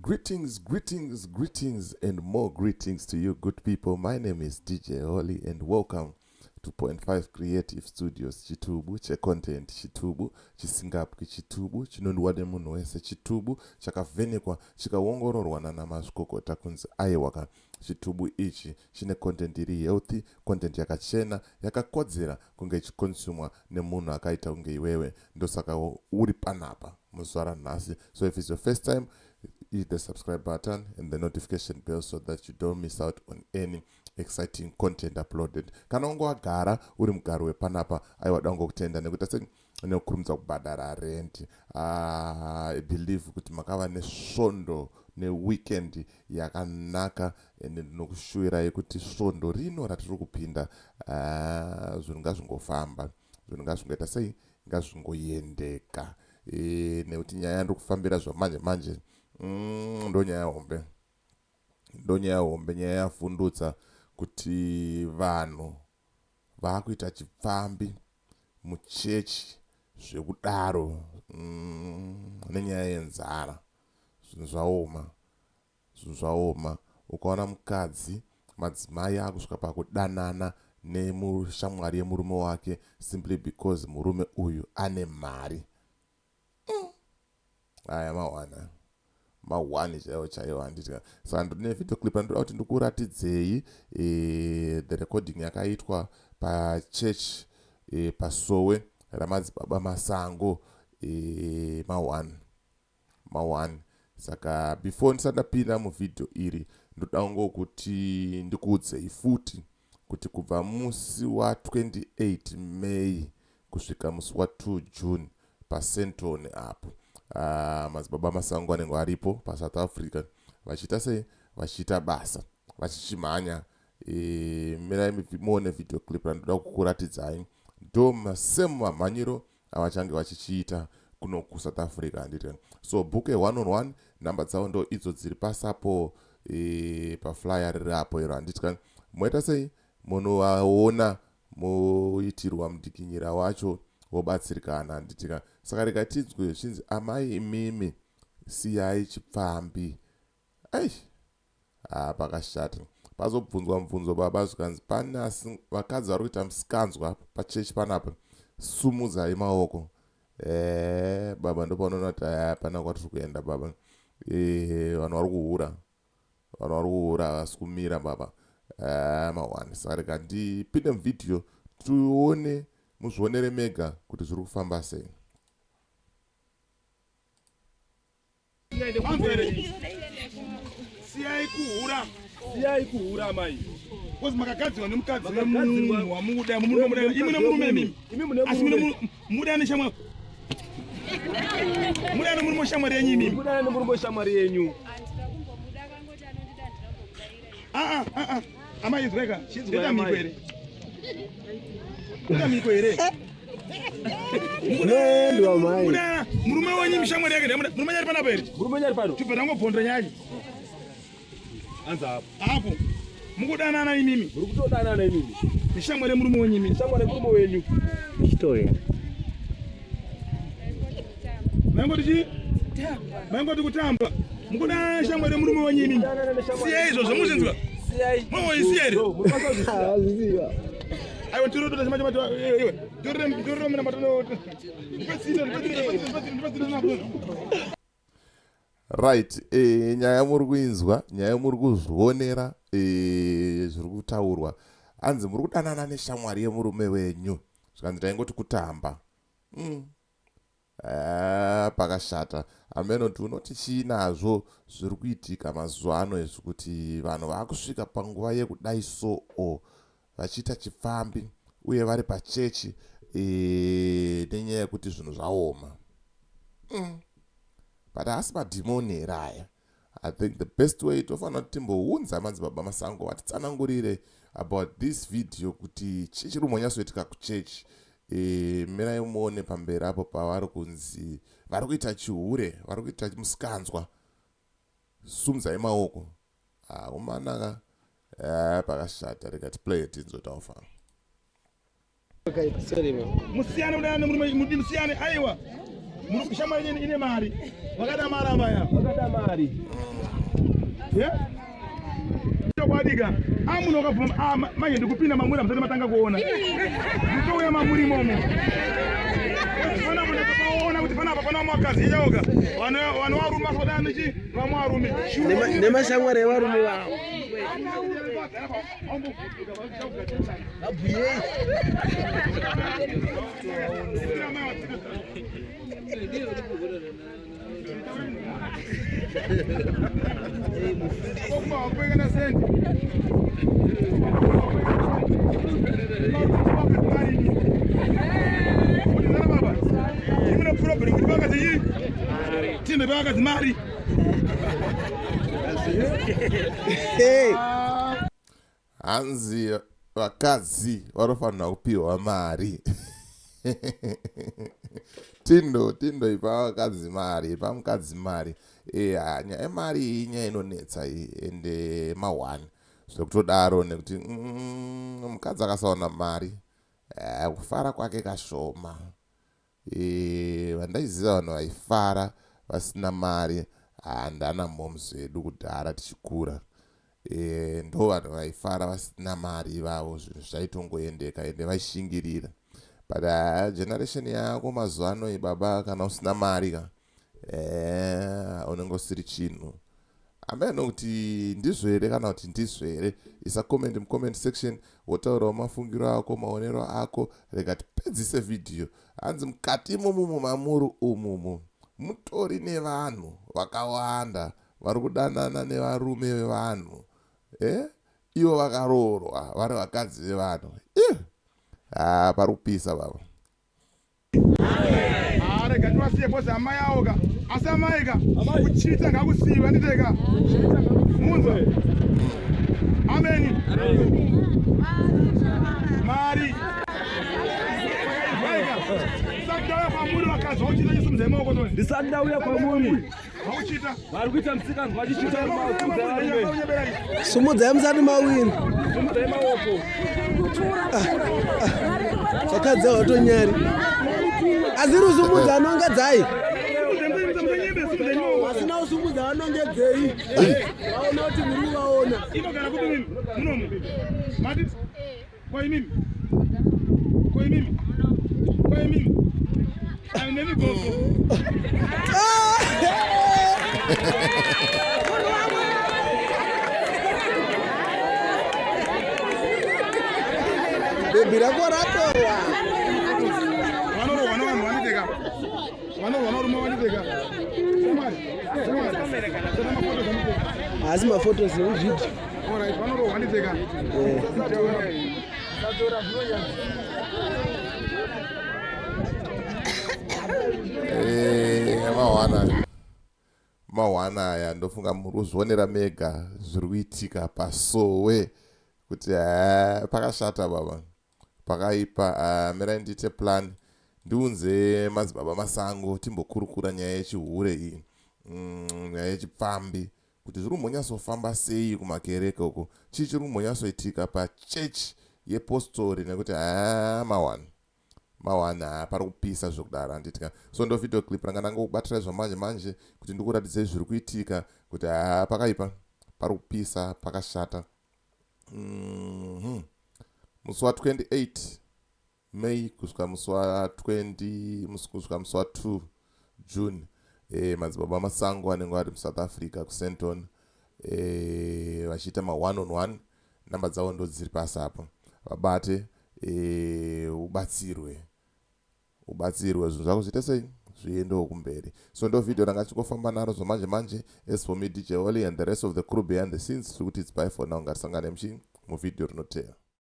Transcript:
Greetings, greetings, greetings, and more greetings to you, good people. My name is DJ Holly, and welcome to Point 5 Creative Studios. Chitubu checontent, chitubu chisingapwi, chitubu chinondiwa nemunhu wese, chitubu chakavhenekwa chikaongororwa nana mazvikokota kunzi aiwaka chitubu ichi chine content iri healthy, content yakachena, yakakodzera kunge ichikonsumwa nemunhu akaita kunge iwewe. Ndosaka uri panapa muzuva ranhasi. So if it's your first time, hit the subscribe button and the notification bell so that you don't miss out on any exciting content uploaded. Kana unge wagara uri mugari wepanapa, aiwa, dangokutenda nekuita sei nekukurumidza kubhadhara rent. I believe kuti makava nesvondo neweekend yakanaka, ende ndinokushuwirai kuti svondo rino ratiri kupinda, zvinhu ngazvingofamba, zvinhu ngazvingoita sei, ngazvingoendeka, nekuti nyaya yandiri kufambira zvamanje manje, ndo nyaya hombe, ndo nyaya hombe, nyaya yavhundutsa kuti vanhu vaakuita chipfambi muchechi zvekudaro, nenyaya yenzara. Zvinhu zvaoma, zvinhu zvaoma. Ukaona mukadzi, madzimai akusvika pakudanana nemushamwari yemurume wake simply because murume uyu ane mari. Aya mawana mahwani chaiwo chaiwo, handiti? Saka ndine video clip andoda kuti ndikuratidzei, the recording yakaitwa pachurch, pasowe raMadzibaba Masango, ma1 ma1. Saka before ndisati ndapinda muvhidhio iri, ndoda kungokuti ndikuudzei futi kuti kubva musi wa28 May kusvika musi wa2 June, paSandton apo, Madzibaba Masango anenge varipo paSouth Africa vachiita sei, vachiita basa, vachichimhanya. Mirai muone video clip randoda kukuratidzai. Ndo masame mamhanyiro avachange vachichiita kuno kuSouth Africa, handiti? So book a one on one. Nhamba dzavo ndo idzo dziri pasapo, paflyer riri apo iro, handiti? Moita sei, munovaona, moitirwa mudikinyira wacho, wobatsirikana, handitika? Saka rega tinzwe zvinzi, "Amai imimi, siyai chipfambi." Ai, ha, pakashata. Pazobvunzwa mubvunzo baba, zvikanzi pane vakadzi vari kuita musikanzwa pachechi panapa, sumudzai maoko. Baba, ndopaunoona kuti aya pana kwatiri kuenda baba. Vanhu vari kuhura, vanhu vari kuhura, havasi kumira baba, mawani. Saka rega ndipinde muvhidhiyo, tione, muzvionere mega kuti zviri kufamba sei. Siyai kuhura. Siyai kuhura, amai. Because makagadzirwa nemukadzi wemunhu wamukuda. Imwe nemurume imimi, asi muda neshamwari, muda nemurume weshamwari yenyu imimi. Muda nemurume weshamwari yenyu. Ah, ah, ah, amai, inzwaika, ndoita mhiko here? Ndoita mhiko here? Muda murume wenyu, mishamwari yake, murume nyari panapa here? Murume nyari pano. Tibva tangobvondra nyaya. Anza apo. Apo mukudanana imimi. Muri kutodanana imimi. Mishamwari yemurume wenyu imimi. Shamwari yemurume wenyu. Story. Maingoti chii? Maingoti kutamba. Mukudanana neshamwari yemurume wenyu imimi. Siyai izvozvo, muzvinzwa. Siyai. Moisiya here? Azviziva. Aiwa, tirotoda chima chima, iwe torere, torere mina matono. Ndipatsire, ndipatsire, ndipatsire, ndipatsire napo. Right, nyaya muri kuinzwa, nyaya muri kuzvionera, zviri kutaurwa. Hanzi muri kudanana neshamwari yemurume wenyu, zvikanzi taingoti kutamba. Pakashata. Ameno kuti unoti chii nazvo zviri kuitika mazuva ano izvi, kuti vanhu vaakusvika panguva yekudai so vachiita chipfambi uye vari pachechi, nenyaya yekuti zvinhu zvaoma. But haasi madhimoni here aya? I think the best way, tofanira kuti timbounza Madzibaba Masango vatitsanangurire about this video, kuti chii chiri kumbonyatsoitika kuchechi. Mirai muone pamberi apo pavari kunzi vari kuita chihure, vari kuita musikanzwa, sumudzai maoko. Akumanaka, pakashata. Rega tiplay, tinzwe taufa. Musiyane kudana nemurume, musiyane. Aiwa. Muri kushamwari yenyu ine mari. Vakada mari amai ava. Vakada mari. Yeah? Chokwadi ka. Amuno wakabvuma ah, manje ndikupinda mamuri amusati matanga kuona. Nditouya mamuri imomo. Ona munhu akaona kuti panapa pana vamwe vakadzi ichaoka. Vano vano varume vasodani chi vamwe varume. Nemashamwari evarume vavo. Abuyei. Tinde vakadzi mari. Hey. Hanzi vakadzi vanofanira kupiwa mari. Tindo, Tindo ipa vakadzi mari, ipa mukadzi mari. Eya, nyaya yemari iyi inyaya inonetsa iyi ende ma1 zvekutodaro nekuti mukadzi akasawana mari kufara kwake kashoma. Vandaiziva vanhu vaifara vasina mari handana moms vedu kudhara tichikura. Ndo vanhu vaifara vasina mari ivavo, zvinhu zvaitongoendeka ende vaishingirira. But generation yako mazuva ano baba, kana usina mari ka unenge usiri chinhu. Hameno kuti ndizvo here kana kuti ndizvo here. Isa comment mucomment section, wotaurawo mafungiro ako, maonero ako. Rega tipedzise vhidhiyo. Hanzi mukati imomumu mamuri umumu mutori nevanhu vakawanda vari kudanana nevarume vevanhu, ivo vakaroorwa vari vakadzi vevanhu. Pari kupisa baba. Rega ndivasiye bhozi amai avo ka. Asi amai ka, kuchita ngakusiyiwe anditeka. Munzwa. Ameni. Mari. Vaika. Sakudauya kwamuri vakadzi vauchita chisumudza maoko tone. Ndisati ndauya kwamuri. Vauchita. Vari kuita musikanzwa vachichita mafuza varume. Sumudzai musati mawini. Sumudzai maoko. Vakadzi havatonyari. Asiri usumudza anongedzai. Vasina usumudza vanongedzei. Vaona kuti muri kuvaona. Inogara kupi mimi? Munomu. Mati? Kwa imimi? Kwa imimi? Kwa imimi? Ai nemi gogo. Bhebhi rako ratorwa. Vanorohwa navanhu vanoteka. Vanorohwa navarume vanoteka. Shamwari. Shamwari. Tana mafoto vanoteka. Asi mafotos nevhidhiyo. Alright, vanorohwa vanoteka. Mawana mawana aya ndofunga muri kuzvionera mega zviri kuitika pasowe kuti ha pakashata baba, pakaipa. Mirai ndiite plan ndiunze madzibaba Masango timbokurukura nyaya yechihure iyi, nyaya yechipfambi, kuti zviri kumbonyatsofamba sei kumakereke uko, chii chiri kumbonyatsoitika pachechi yepostori, nekuti ha mawana mawana ha pari kupisa zvekudaro handitika. So ndo video clip ranga ndangokubatirai zvamanje manje kuti ndikuratidzei zviri kuitika kuti ha pakaipa, pari kupisa, pakashata. Musi wa28 May kusvika musi wa20 kusvika musi wa2 June, madzibaba Masango anenge ari muSouth Africa kuSandton, vachiita ma1 on 1. Namba dzavo ndo dziri pasi apo, vabate, ubatsirwe, ubatsirwe, zvinhu zvako zviite sei, zviendewo kumberi. So ndo vhidhiyo ranga chingofamba naro zvamanje manje. As for me, DJ Holly, and the rest of the crew behind the scenes, tiri kuti it's bye for now. Ngatisangane muchi muvhidhiyo rinoteera.